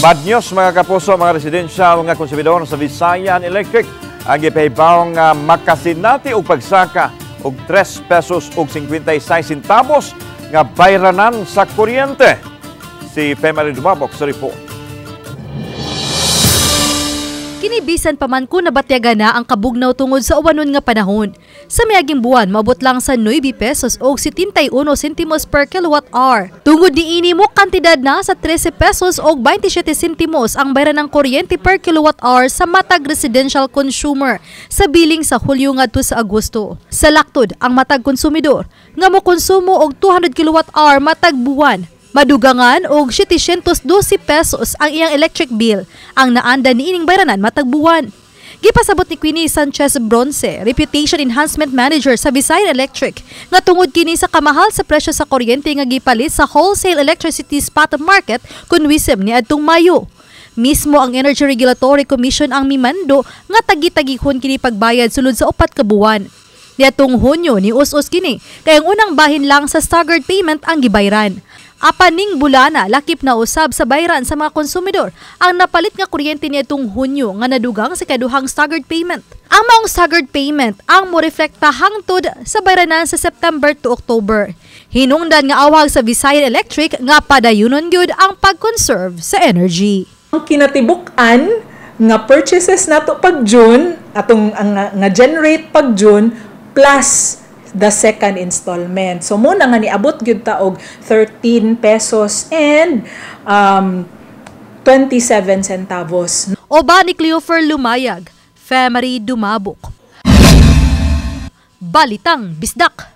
Bad news, mga kapuso, mga residential nga konsumidor sa Visayan Electric ang gipahibaw nga makasinati og pagsaka og 3 pesos ug 56 centavos nga bayranan sa kuryente. Si Femary Dumabok sa report. Kini bisan pa man kung nabatyagan na ang kabugnaw tungod sa uwanon nga panahon. Sa miaging buwan, maabot lang sa 9 pesos o 71 centimos per kilowatt hour. Tungod niini, mo kantidad na sa 13 pesos o 27 centimos ang bayran ng kuryente per kilowatt hour sa matag residential consumer sa billing sa Hulyo ngadto sa Agosto. Sa laktod, ang matag konsumidor nga mokonsumo og 200 kilowatt hour matag buwan, madugangan og 712 pesos ang iyang electric bill ang naanda niining bayranan matag buwan. Gipasabot ni Queenie Sanchez Bronce, Reputation Enhancement Manager sa Visayan Electric, nga tungod kini sa kamahal sa presyo sa kuryente nga gipalit sa wholesale electricity spot market kun wisem niadtong Mayo. Mismo ang Energy Regulatory Commission ang mimando nga tagi-tagihon kini pagbayad sulod sa 4 ka buwan. Niadtong Hunyo ni us-us kini, kay ang unang bahin lang sa staggered payment ang gibayran. Apan ning bulana, lakip na usab sa bayran sa mga konsumidor ang napalit nga kuryente niadtong Hunyo nga nadugang sa kaduhang staggered payment. Ang maong staggered payment ang moreflekta hangtod sa bayranan sa September to October. Hinungdan nga awag sa Visayan Electric nga padayunon gyud ang pag-conserve sa energy. Ang kinatibuk-an nga purchases nato pag June, atong ang nga generate pag June plus the second installment. So mao na nga niabot gyud ta og 13 pesos and 27 centavos. Uban ni Cleofer Lumayag, Femery Dumabok. Balitang Bisdak.